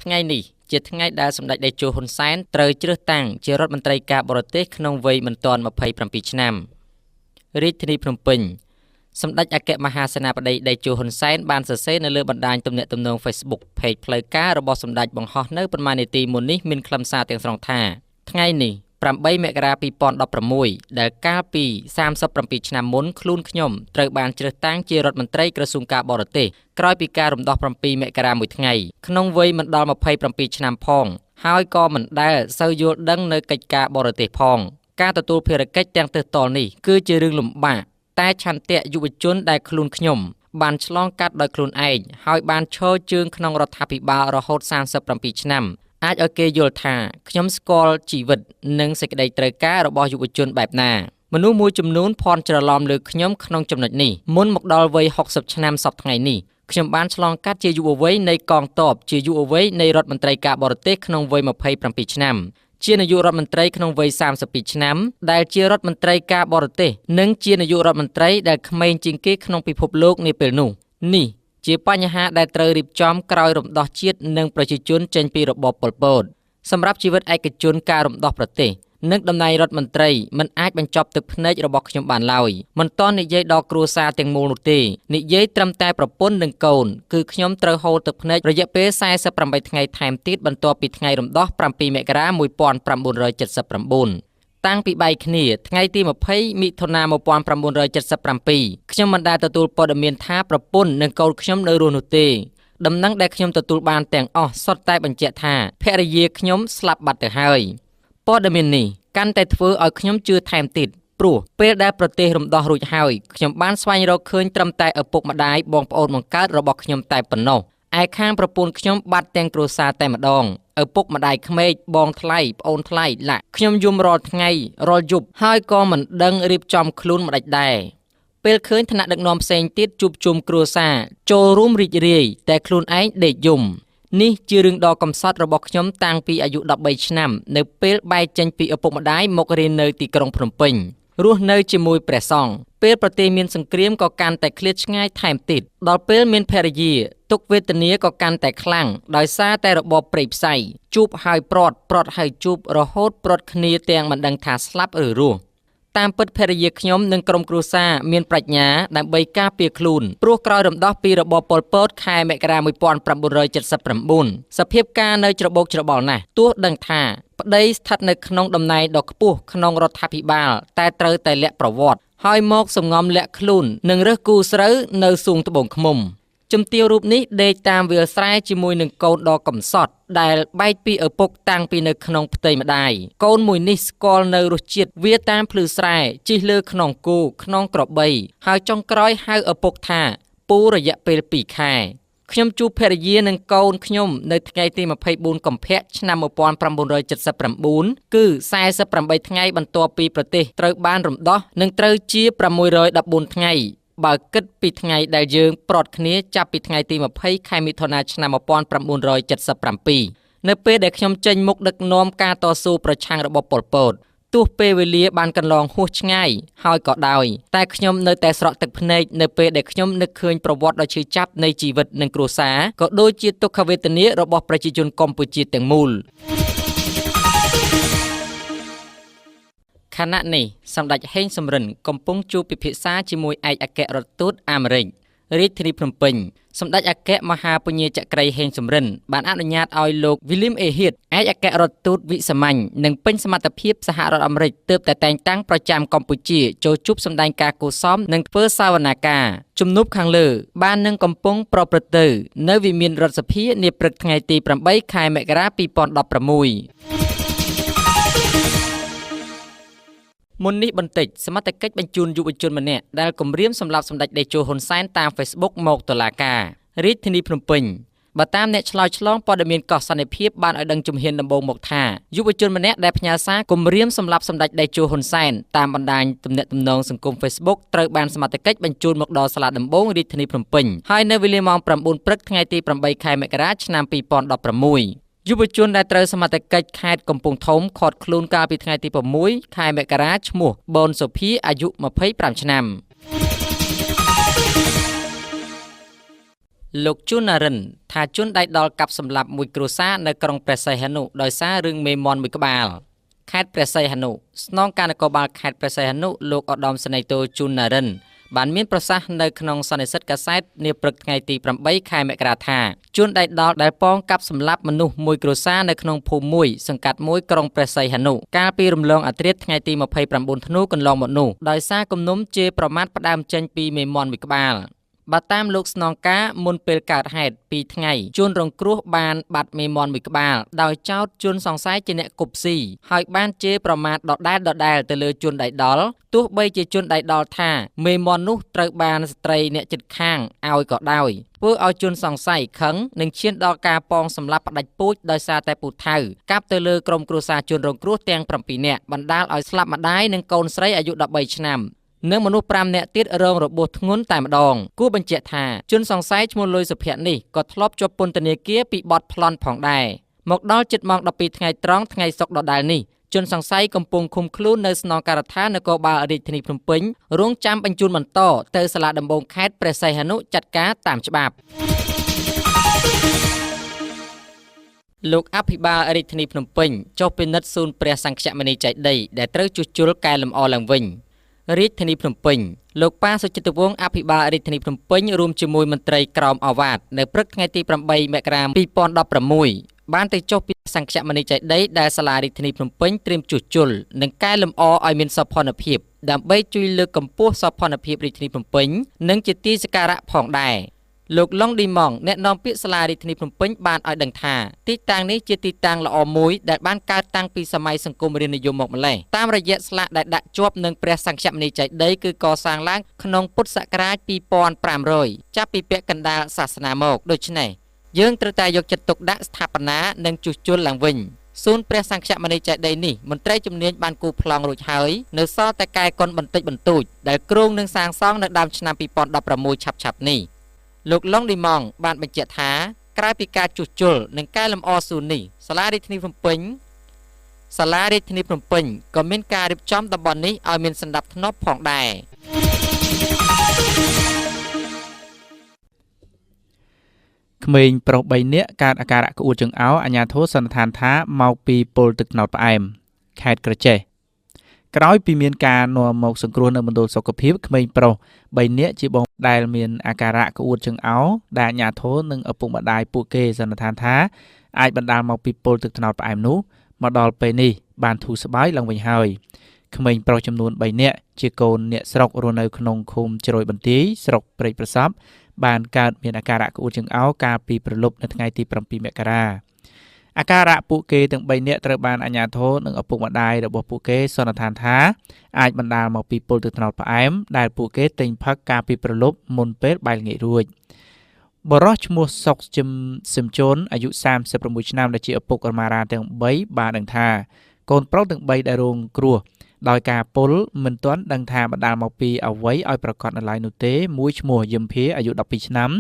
ថ្ងៃនេះជាថ្ងៃដែលសម្ដេចតេជោហ៊ុនសែនត្រូវជ្រើសតាំងជារដ្ឋមន្ត្រីការបរទេសក្នុងវ័យមិនទាន់27ឆ្នាំ។រាជធានីភ្នំពេញសម្ដេចអគ្គមហាសេនាបតីតេជោហ៊ុនសែនបានសរសេរនៅលើបណ្ដាញទំនាក់ទំនង Facebook Page ផ្លូវការរបស់សម្ដេចបង្ហោះនៅប៉ុន្មាននាទីមុននេះមានខ្លឹមសារទាំងស្រុងថាថ្ងៃនេះ8មករា2016ដែលកាលពី37ឆ្នាំមុនខ្លួនខ្ញុំត្រូវបានជ្រើសតាំងជារដ្ឋមន្ត្រីក្រសួងការបរទេសក្រោយពីការរំដោះ7មករាមួយថ្ងៃក្នុងវ័យមិនដល់27ឆ្នាំផងហើយក៏មិនដែលសូវយល់ដឹងនៅកិច្ចការបរទេសផងការទទួលភារកិច្ចទាំងទើសតលនេះគឺជារឿងលំបាកតែឆន្ទៈយុវជនដែលខ្លួនខ្ញុំបានឆ្លងកាត់ដោយខ្លួនឯងហើយបានឈរជើងក្នុងរដ្ឋាភិបាលរហូត37ឆ្នាំអាចឲ្យគេយល់ថាខ្ញុំស្គាល់ជីវិតនិងសេចក្តីត្រូវការរបស់យុវជនបែបណាមនុស្សមួយចំនួនភ័ន្តច្រឡំលើខ្ញុំក្នុងចំណុចនេះមុនមកដល់វ័យ60ឆ្នាំសប្តាហ៍ថ្ងៃនេះខ្ញុំបានឆ្លងកាត់ជាយុវវ័យនៃកងទ័ពជាយុវវ័យនៃរដ្ឋមន្ត្រីការបរទេសក្នុងវ័យ27ឆ្នាំជានាយករដ្ឋមន្ត្រីក្នុងវ័យ32ឆ្នាំដែលជារដ្ឋមន្ត្រីការបរទេសនិងជានាយករដ្ឋមន្ត្រីដែលក្មេងជាងគេក្នុងពិភពលោកនាពេលនោះនេះជាបញ្ហាដែលត្រូវរៀបចំក្រោយរំដោះជាតិនិងប្រជាជនចេញពីរបបប៉ុលពតសម្រាប់ជីវិតឯកជនការរំដោះប្រទេសនិងតំណែងរដ្ឋមន្ត្រីមិនអាចបញ្ចប់ទឹកភ្នែករបស់ខ្ញុំបានឡើយមិនទាន់និយាយដល់គ្រួសារទាំងមូលនោះទេនិយាយត្រឹមតែប្រពន្ធនិងកូនគឺខ្ញុំត្រូវហូរទឹកភ្នែករយៈពេល48ថ្ងៃថែមទៀតបន្ទាប់ពីថ្ងៃរំដោះ7មករា1979តាំងពីបែកគ្នាថ្ងៃទី20មិថុនា1977ខ្ញុំមិនដែលទទួលព័ត៌មានថាប្រពន្ធនិងកូនខ្ញុំនៅរស់នោះទេដំណឹងដែលខ្ញុំទទួលបានទាំងអស់សុទ្ធតែបញ្ជាក់ថាភរិយាខ្ញុំស្លាប់បាត់ទៅហើយព័ត៌មាននេះកាន់តែធ្វើឲ្យខ្ញុំជឿថែមទៀតព្រោះពេលដែលប្រទេសរំដោះរួចហើយខ្ញុំបានស្វែងរកឃើញត្រឹមតែឪពុកម្ដាយបងប្អូនបង្កើតរបស់ខ្ញុំតែប៉ុណ្ណោះឯខាងប្រពន្ធខ្ញុំបាត់ទាំងគ្រួសារតែម្ដងឪពុកម្ដាយក្មេកបងថ្លៃប្អូនថ្លៃឡាក់ខ្ញុំយំរាល់ថ្ងៃរាល់យប់ហើយក៏មិនដឹងរៀបចំខ្លួនម្ដេចដែរពេលឃើញថ្នាក់ដឹកនាំផ្សេងទៀតជួបជុំគ្រួសារចូលរួមរីករាយតែខ្លួនឯងដេកយំនេះជារឿងដ៏កំសត់របស់ខ្ញុំតាំងពីអាយុ13ឆ្នាំនៅពេលបែកចេញពីឪពុកម្ដាយមករៀននៅទីក្រុងភ្នំពេញរស់នៅជាមួយព្រះសង្ឃពេលប្រទេសមានសង្គ្រាមក៏កាន់តែឃ្លាតឆ្ងាយថែមទៀតដល់ពេលមានភរិយាទុក្ខវេទនាក៏កាន់តែខ្លាំងដោយសារតែរបបព្រៃផ្សៃជួបហើយព្រាត់ព្រាត់ហើយជួបរហូតព្រាត់គ្នាទាំងមិនដឹងថាស្លាប់ឬរស់តាមពិតភរិយាខ្ញុំនិងក្រុមគ្រួសារមានប្រាជ្ញាដើម្បីការពារខ្លួនព្រោះក្រោយរំដោះពីរបបប៉ុលពតខែមករា1979សភាពការនៅច្របូកច្របល់ណាស់ទោះដឹងថាប្តីស្ថិតនៅក្នុងតំណែងដ៏ខ្ពស់ក្នុងរដ្ឋាភិបាលតែត្រូវតែលាក់ប្រវត្តិហើយមកសំងំលាក់ខ្លួននិងរើសគូស្រូវនៅសួងត្បូងឃ្មុំជំទាវរូបនេះដេកតាមវាលស្រែជាមួយនឹងកូនដ៏កំសត់ដែលបែកពីឪពុកតាំងពីនៅក្នុងផ្ទៃម្ដាយកូនមួយនេះស្គាល់នៅរសជាតិវាតាមភ្លឺស្រែជិះលើខ្នងគោខ្នងក្របីហើយចុងក្រោយហៅឪពុកថាពូរយៈពេល2ខែខ្ញុំជួបភរិយានិងកូនខ្ញុំនៅថ្ងៃទី24កុម្ភៈឆ្នាំ1979គឺ48ថ្ងៃបន្ទាប់ពីប្រទេសត្រូវបានរំដោះនិងត្រូវជា614ថ្ងៃបើគិតពីថ្ងៃដែលយើងព្រាត់គ្នាចាប់ពីថ្ងៃទី20ខែមិថុនាឆ្នាំ1977នៅពេលដែលខ្ញុំចេញមុខដឹកនាំការតស៊ូប្រឆាំងរបបប៉ុលពតទោះពេលវេលាបានកន្លងហួសឆ្ងាយហើយក៏ដោយតែខ្ញុំនៅតែស្រក់ទឹកភ្នែកនៅពេលដែលខ្ញុំនឹកឃើញប្រវត្តិដ៏ឈឺចាប់នៃជីវិតនិងគ្រួសារក៏ដូចជាទុក្ខវេទនារបស់ប្រជាជនកម្ពុជាទាំងមូលខណៈនេះសម្ដេចហេងសំរិនកំពុងជួបពិភាក្សាជាមួយឯកអគ្គរដ្ឋទូតអាមេរិករាជធានីភ្នំពេញសម្ដេចអគ្គមហាពញាចក្រីហេងសំរិនបានអនុញ្ញាតឲ្យលោក William A. Hitt ឯកអគ្គរដ្ឋទូតវិសាមញ្ញនិងពេញសមត្ថភាពសហរដ្ឋអាមេរិកទើបតែតែងតាំងប្រចាំកម្ពុជាចូលជួបសម្ដែងការគួរសមនិងធ្វើសវនាការជំនួបខាងលើបាននឹងកំពុងប្រព្រឹត្តទៅនៅវិមានរដ្ឋសភានាព្រឹកថ្ងៃទី8ខែមករា2016មុននេះបន្តិចសមត្ថកិច្ចបញ្ជូនយុវជនម្នាក់ដែលគំរាមសម្លាប់សម្ដេចតេជោហ៊ុនសែនតាម Facebook មកតុលាការរាជធានីភ្នំពេញបើតាមអ្នកឆ្លើយឆ្លងព័ត៌មានកោះសន្តិភាពបានឲ្យដឹងជំហានដំបូងមកថាយុវជនម្នាក់ដែលផ្ញើសារគំរាមសម្លាប់សម្ដេចតេជោហ៊ុនសែនតាមបណ្ដាញទំនាក់ទំនងសង្គម Facebook ត្រូវបានសមត្ថកិច្ចបញ្ជូនមកដល់សាលាដំបូងរាជធានីភ្នំពេញហើយនៅវេលាម៉ោង9ព្រឹកថ្ងៃទី8ខែមករាឆ្នាំ2016យុវជនដែលត្រូវសមត្ថកិច្ចខេត្តកំពង់ធំឃាត់ខ្លួនកាលពីថ្ងៃទី6ខែមករាឈ្មោះប៊នសុភាអាយុ25ឆ្នាំ លោកជួនណារិនថាជនដៃដល់កាប់សម្លាប់មួយគ្រួសារនៅក្រុងព្រះសីហនុដោយសាររឿងមេមន់មួយក្បាលខេត្តព្រះសីហនុស្នងការនគរបាលខេត្តព្រះសីហនុលោកឧត្តមសេនីយ៍ទោជួនណារិនបានមានប្រសាសន៍នៅក្នុងសន្និសីទកាសែតនាព្រឹកថ្ងៃទី8ខែមករាថាជនដៃដល់ដែលប៉ងកាប់សម្លាប់មនុស្សមួយគ្រួសារនៅក្នុងភូមិមួយសង្កាត់មួយក្រុងព្រះសីហនុកាលពីរំលងអាធ្រាត្រថ្ងៃទី29ធ្នូកន្លងមកនោះដោយសារគំនុំជេរប្រមាថផ្ដើមចេញពីមេមន់មួយក្បាលបើតាមលោកស្នងការមុនពេលកើតហេតុ2ថ្ងៃជនរងគ្រោះបានបាត់មេមន់មួយក្បាលដោយចោទជនសង្ស័យជាអ្នកគប់ស៊ីហើយបានជេរប្រមាថដដែលទៅលើជនដៃដល់ទោះបីជាជនដៃដល់ថាមេមន់នោះត្រូវបានស្ត្រីអ្នកជិតខាងឲ្យក៏ដោយធ្វើឲ្យជនសង្ស័យខឹងនិងឈានដល់ការប៉ងសម្លាប់ផ្ដាច់ពូជដោយសារតែពូថៅកាប់ទៅលើក្រុមគ្រួសារជនរងគ្រោះទាំង7នាក់បណ្ដាលឲ្យស្លាប់ម្ដាយនិងកូនស្រីអាយុ13ឆ្នាំនិងមនុស្ស5នាក់ទៀតរងរបួសធ្ងន់តែម្ដងគួរបញ្ជាក់ថាជនសង្ស័យឈ្មោះលុយសុភ័ក្រនេះក៏ធ្លាប់ជាប់ពន្ធនាគារពីបទប្លន់ផងដែរមកដល់ជិតម៉ោង12ថ្ងៃត្រង់ថ្ងៃសុក្រដដែលនេះជនសង្ស័យកំពុងឃុំខ្លួននៅស្នងការដ្ឋាននគរបាលរាជធានីភ្នំពេញរងចាំបញ្ជូនបន្តទៅសាលាដំបូងខេត្តព្រះសីហនុចាត់ការតាមច្បាប់លោកអភិបាលរាជធានីភ្នំពេញចុះពិនិត្យសួនព្រះសង្ឃមនីចេតិយដែលត្រូវជួសជុលកែលម្អឡើងវិញរាជធានីភ្នំពេញលោកប៉ាសុចិត្រវង្សអភិបាលរាជធានីភ្នំពេញរួមជាមួយមន្ត្រីក្រោមឱវាទនៅព្រឹកថ្ងៃទី8មករា2016បានទៅចុះពីសង្ឃមនីចេតិយដែលសាលារាជធានីភ្នំពេញត្រៀមជួសជុលនិងកែលម្អឲ្យមានសោភ័ណភាពដើម្បីជួយលើកកម្ពស់សោភ័ណភាពរាជធានីភ្នំពេញនិងជាទីសក្ការៈផងដែរលោកឡុងឌីម៉ងអ្នកនាំពាក្យសាលារាជធានីភ្នំពេញបានឲ្យដឹងថាទីតាំងនេះជាទីតាំងល្អមួយដែលបានកើតតាំងពីសម័យសង្គមរាស្ត្រនិយមមកម្ល៉េះតាមរយៈស្លាកដែលដាក់ជាប់នឹងព្រះសង្ឃមនីចេតិយគឺកសាងឡើងក្នុងពុទ្ធសករាជ2500ចាប់ពីពាក់កណ្ដាលសាសនាមកដូច្នេះយើងត្រូវតែយកចិត្តទុកដាក់ស្ថាបនានិងជួសជុលឡើងវិញសួនព្រះសង្ឃមនីចេតិយនេះមន្ត្រីជំនាញបានគូប្លង់រួចហើយនៅសល់តែកែកុនបន្តិចបន្តួចដែលគ្រោងនឹងសាងសង់នៅដើមឆ្នាំ2016ឆាប់ៗនេះលោកឡុងឌីម៉ងបានបញ្ជាក់ថាក្រៅពីការជួសជុលនិងកែលម្អសួននេះសាលារាជធានីភ្នំពេញក៏មានការរៀបចំតំបន់នេះឲ្យមានសណ្ដាប់ធ្នាប់ផងដែរក្មេងប្រុស3នាក់កើតអាការៈក្អួតចង្អោរអាជ្ញាធរសន្និដ្ឋានថាមកពីពុលទឹកត្នោតផ្អែមខេត្តក្រចេះក្រោយពីមានការនាំមកសង្គ្រោះនៅមណ្ឌលសុខភាពក្មេងប្រុស3នាក់ជាបងដែលមានអាការៈក្អួតចង្អោរដែលអាជ្ញាធរនិងឪពុកម្ដាយពួកគេសន្និដ្ឋានថាអាចបណ្ដាលមកពីពុលទឹកត្នោតផ្អែមនោះមកដល់ពេលនេះបានធូរស្បើយឡើងវិញហើយក្មេងប្រុសចំនួន3នាក់ជាកូនអ្នកស្រុករស់នៅក្នុងឃុំជ្រោយបន្ទាយស្រុកព្រែកប្រសប់បានកើតមានអាការៈក្អួតចង្អោរកាលពីព្រលប់នៅថ្ងៃទី7មករាអាការៈពួកគេទាំង3នាក់ត្រូវបានអាជ្ញាធរនិងឪពុកម្ដាយរបស់ពួកគេសន្និដ្ឋានថាអាចបណ្ដាលមកពីពុលទឹកត្នោតផ្អែមដែលពួកគេទិញផឹកកាលពីព្រលប់មុនពេលបាយល្ងាចរួចបុរសឈ្មោះសុកជឹមសឹមជនអាយុ36ឆ្នាំដែលជាឪពុករមារាទាំង3បានដឹងថាកូនប្រុសទាំង3ដែលរងគ្រោះដោយការពុលមិនទាន់ដឹងថាបណ្ដាលមកពីអ្វីឲ្យប្រកាសនៅឡើយនោះទេមួយឈ្មោះយឹមភាអាយុ12ឆ្នាំ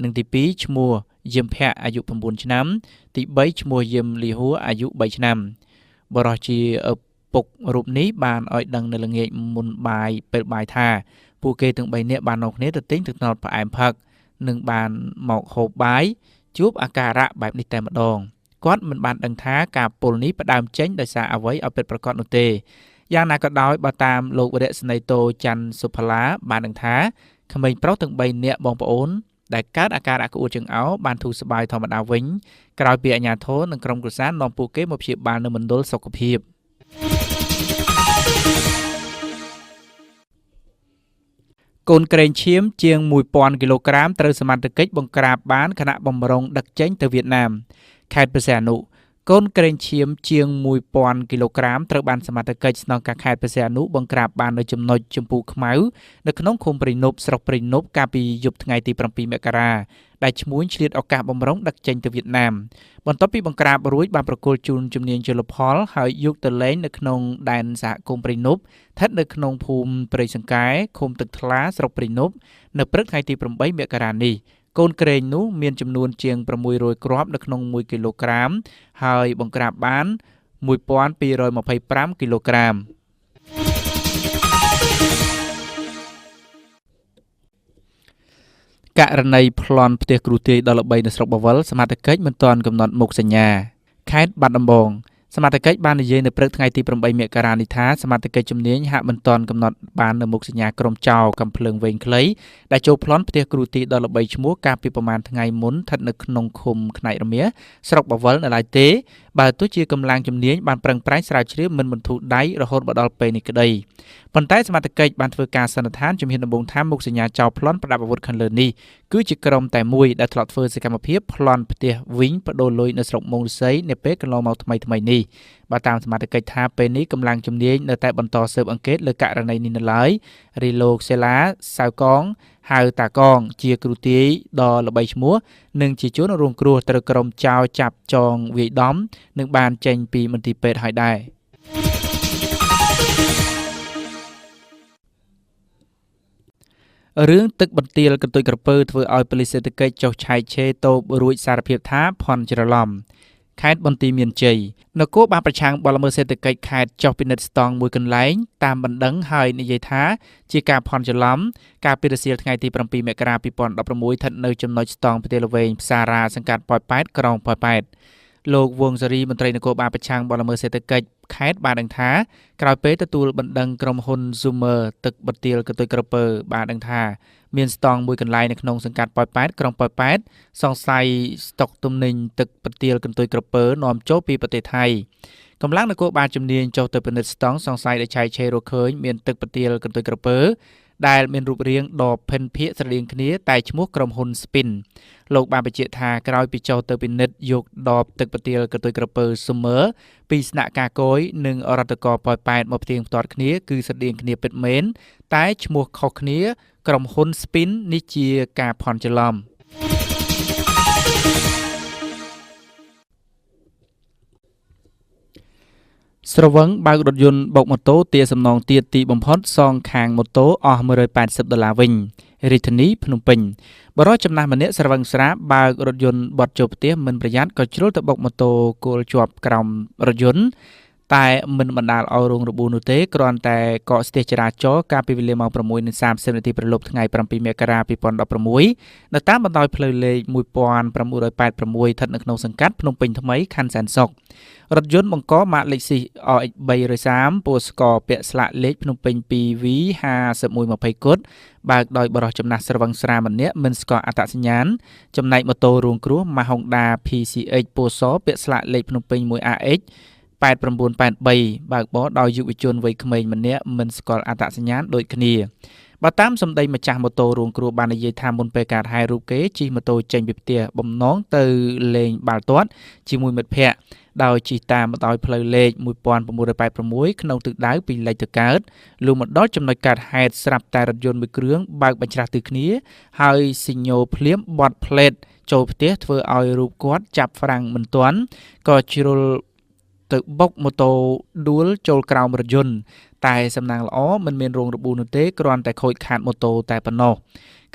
និងទី2ឈ្មោះយឹមភៈអាយុ9ឆ្នាំទី3ឈ្មោះយឹមលីហួរអាយុ3ឆ្នាំបុរសជាឪពុករូបនេះបានឲ្យដឹងនៅល្ងាចមុនបាយពេលបាយថាពួកគេទាំង3នាក់បាននាំគ្នាទៅទិញទឹកត្នោតផ្អែមផឹកនិងបានមកហូបបាយជួបអាការៈបែបនេះតែម្ដងគាត់មិនបានដឹងថាការពុលនេះផ្ដើមចេញដោយសារអ្វីឲ្យពិតប្រាកដនោះទេយ៉ាងណាក៏ដោយបើតាមលោកវរៈសេនីយ៍តូច័ន្ទសុផាឡាបានដឹងថាក្មេងប្រុសទាំង3នាក់បងប្អូនដែលកើតអាការៈក្អួតចង្អោរបានធូរស្បើយធម្មតាវិញក្រោយពីអាជ្ញាធរនិងក្រុមគ្រួសារនាំពួកគេមកព្យាបាលនៅមណ្ឌលសុខភាពកូនក្រែងឈាមជាង1000គីឡូក្រាមត្រូវសមត្ថកិច្ចបង្ក្រាបបានខណៈបំរុងដឹកចេញទៅវៀតណាមខេត្តព្រះសីហនុកូនក្រែងឈាមជាង1000គីឡូក្រាមត្រូវបានសមត្ថកិច្ចស្នងការខេត្តព្រះសីហនុបង្ក្រាបបាននៅចំណុចចម្ពូខ្មៅនៅក្នុងឃុំព្រៃនប់ស្រុកព្រៃនប់កាលពីយប់ថ្ងៃទី7មករាដែលឈ្មួញឆ្លៀតឱកាសបំរុងដឹកចេញទៅវៀតណាមបន្ទាប់ពីបង្ក្រាបរួចបានប្រគល់ជូនជំនាញជលផលហើយយកទៅលែងនៅក្នុងដែនសហគមន៍ព្រៃនប់ស្ថិតនៅក្នុងភូមិព្រៃសង្កែឃុំទឹកថ្លាស្រុកព្រៃនប់នៅព្រឹកថ្ងៃទី8មករានេះកូនក្រែងនោះមានចំនួនជាង600គ្រាប់នៅក្នុង1គីឡូក្រាមហើយបង្ក្រាបបាន1225គីឡូក្រាម ករណីប្លន់ផ្ទះគ្រូទាយដ៏ល្បីនៅស្រុកបាវិលសមត្ថកិច្ចមិនទាន់កំណត់មុខសញ្ញាខេត្តបាត់ដំបងសមត្ថកិច្ចបាននិយាយនៅព្រឹកថ្ងៃទី8មករានេះថាសមត្ថកិច្ចជំនាញហាក់មិនទាន់កំណត់បាននៅមុខសញ្ញាក្រុមចោរកំភ្លើងវែងខ្លីដែលចូលប្លន់ផ្ទះគ្រូទាយដ៏ល្បីឈ្មោះកាលពីប្រមាណថ្ងៃមុនស្ថិតនៅក្នុងឃុំខ្នែករមាសស្រុកបាវិលនៅឡើយទេបើទោះជាកម្លាំងជំនាញបានប្រឹងប្រែងស្រាវជ្រាវមិនបន្ធូរដៃរហូតមកដល់ពេលនេះក្តីប៉ុន្តែសមត្ថកិច្ចបានធ្វើការសន្និដ្ឋានជំហានដំបូងថាមុខសញ្ញាចោរប្លន់ប្រដាប់អាវុធខាងលើនេះគឺជាក្រុមតែមួយដែលធ្លាប់ធ្វើសកម្មភាពប្លន់ផ្ទះវិញបដូរលុយនៅស្រុកមោងឫស្សីនាពេលកន្លងមកថ្មីៗនេះបើតាមសមត្ថកិច្ចថាពេលនេះកម្លាំងជំនាញនៅតែបន្តស៊ើបអង្កេតលើករណីនេះនៅឡើយរីលោកសេឡាសៅកងហៅតាកងជាគ្រូទាយដ៏ល្បីឈ្មោះនិងជាជនរងគ្រោះត្រូវក្រុមចោរចាប់ចងវាយដំនិងបានចេញពីមន្ទីរពេទ្យហើយដែររឿងទឹកបន្ទាលកន្ទុយក្រពើធ្វើឲ្យប៉ូលីសសេដ្ឋកិច្ចចុះឆែកឆេរតូបរួចសារភាពថាភ័ន្តច្រឡំខេត្តបន្ទាយមានជ័យនគរបាលប្រឆាំងបទល្មើសសេដ្ឋកិច្ចខេត្តចុះពិនិត្យស្តង់មួយកន្លែងតាមបណ្ដឹងហើយនិយាយថាជាការភ័ន្តច្រឡំកាលពីរសៀលថ្ងៃទី7មករា2016ស្ថិតនៅចំណុចស្តង់ផ្ទះល្វែងផ្សាររាសង្កាត់ប៉ោយប៉ែតក្រុងប៉ោយប៉ែតលោកវងសារីមន្ត្រីនគរបាលប្រឆាំងបទល្មើសសេដ្ឋកិច្ចខេត្តបានដឹងថាក្រោយពេលទទួលបណ្ដឹងក្រុមហ៊ុន Zoomer ទឹកបន្ទាលកន្ទុយក្រពើបានដឹងថាមានស្តង់មួយកន្លែងនៅក្នុងសង្កាត់ប៉ោយប៉ែតក្រុងប៉ោយប៉ែតសង្ស័យស្តុកទំនិញទឹកបន្ទាលកន្ទុយក្រពើនាំចូលពីប្រទេសថៃកម្លាំងនគរបាលជំនាញចុះទៅពិនិត្យស្តង់សង្ស័យដែលឆែកឆេររកឃើញមានទឹកបន្ទាលកន្ទុយក្រពើដែលមានរូបរាងដ៏ភិនភាគស្រដៀងគ្នាតែឈ្មោះក្រុមហ៊ុន Spin លោកបានបញ្ជាក់ថាក្រោយពីចុះទៅពិនិត្យយកដបទឹកបន្ទាលកន្ទុយក្រពើ Summer ពីស្នាក់ការគយនិងរដ្ឋកោប៉ោយប៉ែតមកផ្ទៀងផ្ទាត់គ្នាគឺស្រដៀងគ្នាពិតមែនតែឈ្មោះខុសគ្នាក្រុមហ៊ុន Spin នេះជាការភ័ន្តច្រឡំស្រវឹងបើករថយន្តបុកម៉ូតូទាសំណងទៀតទីបំផុតសងខាងម៉ូតូអស់180ដុល្លារវិញរាជធានីភ្នំពេញបរិសុទ្ធចំណាស់ម្នាក់ស្រវឹងស្រាបើករថយន្តបត់ចូលផ្ទះមិនប្រយ័ត្នក៏ជ្រុលទៅបុកម៉ូតូគល់ជាប់ក្រោមរថយន្តតែមិនបណ្ដាលឲ្យរងរបួសនោះទេគ្រាន់តែកកស្ទះចរាចរណ៍កាលពីវេលាម៉ោង 6:30 នាទីព្រលប់ថ្ងៃ7មករា2016នៅតាមបណ្ដោយផ្លូវលេខ1986ស្ថិតនៅក្នុងសង្កាត់ភ្នំពេញថ្មីខណ្ឌសែនសុខរថយន្តបង្កម៉ាកលេខស៊ី RX 330ពណ៌ស្ករពាក់ស្លាកលេខភ្នំពេញ 2V 5120គុតបើកដោយបរិសុទ្ធចំណាស់ស្រវឹងស្រាម្នាក់មិនស្គាល់អត្តសញ្ញាណចំណែកម៉ូតូរងគ្រោះម៉ា Honda PCX ពណ៌សពាក់ស្លាកលេខភ្នំពេញ 1AX 8983បើកបរដោយយុវជនវ័យក្មេងម្នាក់មិនស្គាល់អត្តសញ្ញាណដូចគ្នាបើតាមសម្ដីម្ចាស់ម៉ូតូរងគ្រោះបាននិយាយថាមុនពេលកើតហេតុរូបគេជិះម៉ូតូចេញពីផ្ទះបំណងទៅលេងបាល់ទាត់ជាមួយមិត្តភ័ក្តិដោយជិះតាមបណ្ដោយផ្លូវលេខ1986ក្នុងទិសដៅពីលិចទៅកើតលុះមកដល់ចំណុចកើតហេតុស្រាប់តែរថយន្តមួយគ្រឿងបើកបញ្ច្រាសទិសគ្នាហើយស៊ីញ៉ូភ្លាមបត់ផ្លេតចូលផ្ទះធ្វើឲ្យរូបគាត់ចាប់ហ្វ្រាំងមិនទាន់ក៏ជ្រុលទៅបុកម៉ូតូដួលចូលក្រោមរថយន្តតែសំណាងល្អមិនមានរងរបួសនោះទេគ្រាន់តែខូចខាតម៉ូតូតែប៉ុណ្ណោះ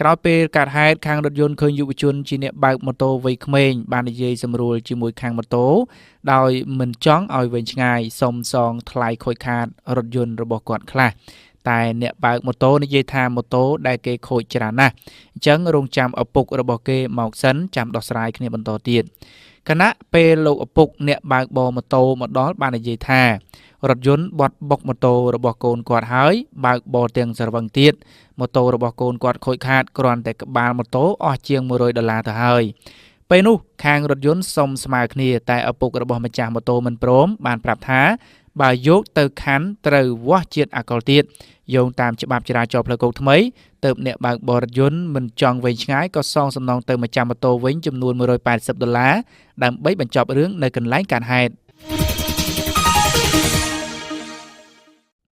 ក្រោយពេលកើតហេតុខាងរថយន្តឃើញយុវជនជាអ្នកបើកម៉ូតូវ័យក្មេងបាននិយាយសម្រួលជាមួយខាងម៉ូតូដោយមិនចង់ឲ្យវែងឆ្ងាយសុំសងថ្លៃខូចខាតរថយន្តរបស់គាត់ខ្លះតែអ្នកបើកម៉ូតូនិយាយថាម៉ូតូដែលគេខូចច្រើនណាស់អញ្ចឹងរងចាំឪពុករបស់គេមកសិនចាំដោះស្រាយគ្នាបន្តទៀតខណៈពេលលោកឪពុកអ្នកបើកបរម៉ូតូមកដល់បាននិយាយថារថយន្តបត់បុកម៉ូតូរបស់កូនគាត់ហើយបើកបរទាំងស្រវឹងទៀតម៉ូតូរបស់កូនគាត់ខូចខាតគ្រាន់តែក្បាលម៉ូតូអស់ជាង100ដុល្លារទៅហើយពេលនោះខាងរថយន្តសុំស្មើគ្នាតែឪពុករបស់ម្ចាស់ម៉ូតូមិនព្រមបានប្រាប់ថាបើយកទៅខណ្ឌត្រូវវាស់ជាតិអាល់កុលទៀតយោងតាមច្បាប់ចរាចរណ៍ផ្លូវគោកថ្មីទើបអ្នកបើកបររថយន្តមិនចង់វែងឆ្ងាយក៏សងសំណងទៅម្ចាស់ម៉ូតូវិញចំនួន180ដុល្លារដើម្បីបញ្ចប់រឿងនៅកន្លែងកើតហេតុ។